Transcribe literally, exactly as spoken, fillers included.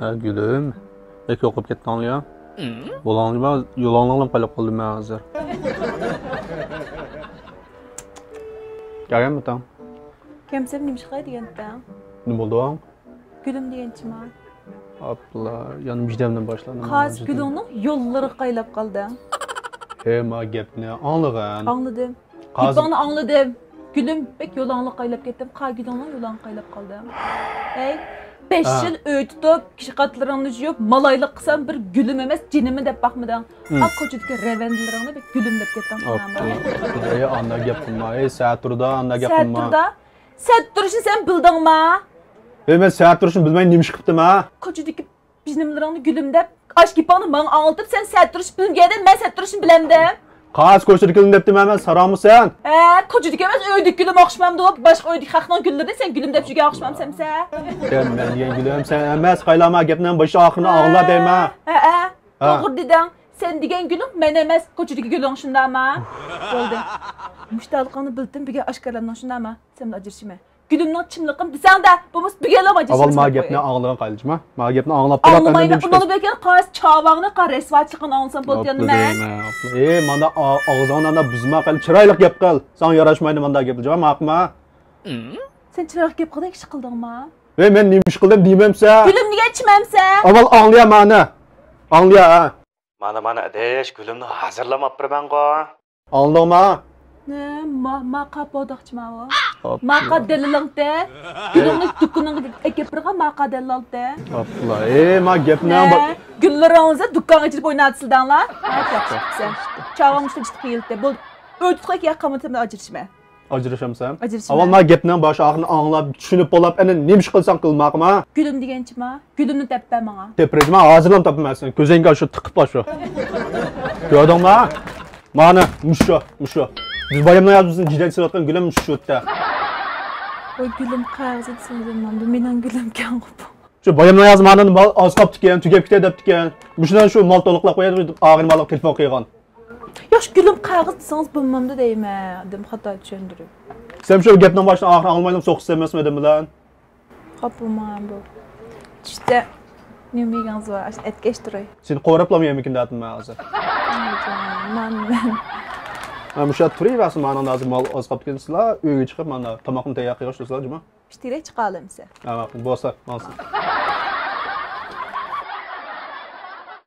ھە، گۈلۈم. بەك يوقاپ كەتتىڭلار يا. بولۇڭلار، يولۇڭلارنى قايلاپ قالدىم مەن ھازىر. كەلگەنمۇ تاڭ؟ كەمسەم نېمە ئىش قىلاي دېگەنتەڭ؟ نېمە بولدۇڭ؟ گۈلۈم دېگەنچىما؟ ئاپلا، يەنە مۇشۇ دەمدىن باشلاندىم. قاس گۈلۈڭنىڭ يوللىرىغا قايلاپ قالدىڭ. ھە، ما گەپنى ئاڭلىغىن. ئاڭلىدىم. قاس- گېپىڭنى ئاڭلىدىم. گۈلۈم، بەك يولۇڭلارغا قايلاپ كەتتىم. قا گۈلۈڭنىڭ يولۇڭلارغا قايلاپ قالدىڭ. ھەي، بەش ھە. يىل ئۆي تۇتۇپ، كىشى قاتلىرىڭنى يۇيۇپ، مالايلىق قىلسام بىر گۈلۈم ئەمەس، جېنىممۇ دەپ باقمىدىڭ. ھىم. ئا كوچىدىكى رەۋەندىلىرىڭنى بەك گۈلۈم دەپ كەتتىڭ. ئاپلا. ئەي، ئانداق گەپ قىلما. ئەي، سەتۇردا ئانداق گەپ قىلما. سەتۇردا؟ سەتۇرۇشنى سەن بىلدىڭما؟ ئەي، مەن سەتۇرۇشنى بىلمەي نېمە ئىش قىپتىم ھە؟ كوچىدىكى بىزنىملىرىڭنى گۈلۈم دەپ، ئاش گېپىڭنى ماڭا ئاڭلىتىپ، سەن سەتۇرۇش بىلمىگەندە مەن سەتۇرۇشنى بىلەمدىم. قاس كوچىدىكى گۈلۈم دەپتىمەن مەن، ساراڭمۇ سەن؟ ھە، كوچىدىكى ئەمەس، ئۆيدىكى گۈلۈم ئوخشىمامدۇ؟ باشقا ئۆيدىكى خەقنىڭ گۈللىرىنى سەن گۈلۈم دەپ يۈرگەن ئوخشىمامسەن سەن؟ سەن مەن دېگەن گۈلۈم سەن ئەمەس، قايلارما گەپنىڭ باشى ئاخىرىنى ئاڭلا دەيمەن. ھە، ھە، ھە. توغرا دېدىڭ. سەن دېگەن گۈلۈڭ مەن ئەمەس، كوچىدىكى گۈلۈڭ، شۇنداقما؟ بولدى. مۇشتەلىقىڭنى بىلدىم، بۈگۈن ئاشكارىلىدىڭ، شۇنداقما؟ سەن بىلەن ئاجرىشىمەن. گۈلۈمنىڭ چىملىقىنى بىلسەڭدە، بولمىسا بۈگۈنلا ئاجرىشىمىز. ئاۋۋال ما گەپنى ئاڭلىغىن قايلىچىما. ما گەپنى ئاڭلاپ بولا. ئاڭلىمايمەن. ئۇنىڭ بىلەن كېيىن قاس چاۋاڭنى، قا رەسۋاچىلىقىنى ئاڭلىسام بولىدۇ يەنە مەن. ئەي، مانا ئاغزىڭنى ئانا بۇزما قىل، چىرايلىق گەپ قىل. ساڭا ياراشمايدۇ مانداق گەپ، جاۋاب ماقما. سەن چىرايلىق گەپ قىلدىڭ، ئىش قىلدىڭما؟ ئەي، مەن نېمە ئىش قىلدىم دېمەمسە. گۈلۈم دېگەن چىمەمسە. ئاۋۋال ئاڭلىيا مانا. ئاڭلىيا ھە. مانا، مانا ئىدىش، گۈلۈمنى ھازىرلاپ ئاپىرىمەنغۇ. ئاڭلىدىڭما؟ نە، ما، ما قاپ بوداقچىما ئۇ. ئاپلا. ماقا دەلىلىڭتە. گۈلۈڭنى دۇكىنىڭغا ئەكەپ بېرىغان ماقا دەلىلىڭتە. ئاپلا. ئەي، ما گەپنى نە، گۈللىرىڭىزنى دۇكانغا ئېچىپ ئويناتسىلەڭلار. ھە، كەپسىپسەن. چاۋاڭ مۇشۇ جىتقا يىلتە. بول. ئۆتۈتقا كىيە قامىتىمدا ئاجرىشىمەن. ئاجرىشامسەن؟ ئاجرىشىمەن. ئاۋۋال ما گەپنىڭ باشى ئاخىرىنى ئاڭلاپ، چۈشىنىپ بولاپ، ئەنە نېمە ئىش قىلساڭ قىل ماقما. گۈلۈم دېگەنچىما؟ گۈلۈمنى دەپ بەر ماڭا. تېپىرىجما، ھازىرلا تاپىمەن سېنى. كۆزۈڭگە شۇ تىقىپ بار شۇ. كۆردۈڭما؟ مانا، مۇشۇ، مۇشۇ. بىز باياملا يازىمىزنى جىدەن سېلىۋاتقان گۈلۈم مۇشۇ شۇ يەردە. ۋاي گۈلۈم قەغىزى دېسەڭ بىلمەمدۇ، مېنىڭ گۈلۈمكەن قوپۇڭ. شۇ باياملا يازمانىنى مال ئاز قاپتىكەن، تۈگەپ كېتە دەپتىكەن. مۇشۇنى شۇ مال تولۇقلاپ قوياي دەپ ئاغىنە مالغا تېلېفون قىلغان. ياخشى گۈلۈم قەغىز دېسىڭىز بولمامدۇ دەيمەن، دېدىم خاتا چۈشەندۈرۈپ. سەن شۇ گەپنىڭ باشىنى ئاخىرىنى ئاڭلىمايلا سوقۇشسا ئەمەسمۇ ئادەم بىلەن. خاپا بولماڭ بۇ. چۈشتە نېمە يېگىڭىز بار؟ ئاشۇ ئەتكەش تۇراي. سېنى قوراپلامۇ يەرمىكىن دەتتىم مەن ھازىر. نان. ھە، مۇشۇ يەردە تۇرۇۋەرسۇن، مانا ھازىر مال ئاز قاپتىكەن، سىلەر ئۆيگە چىقىپ مانا تاماقنى تەييار قىلغاچ تۇرسىلەر جۇمۇ. ئىشتىرەك چىقالىمسە. ھە، ماقۇل، بولسا، ماڭسۇن.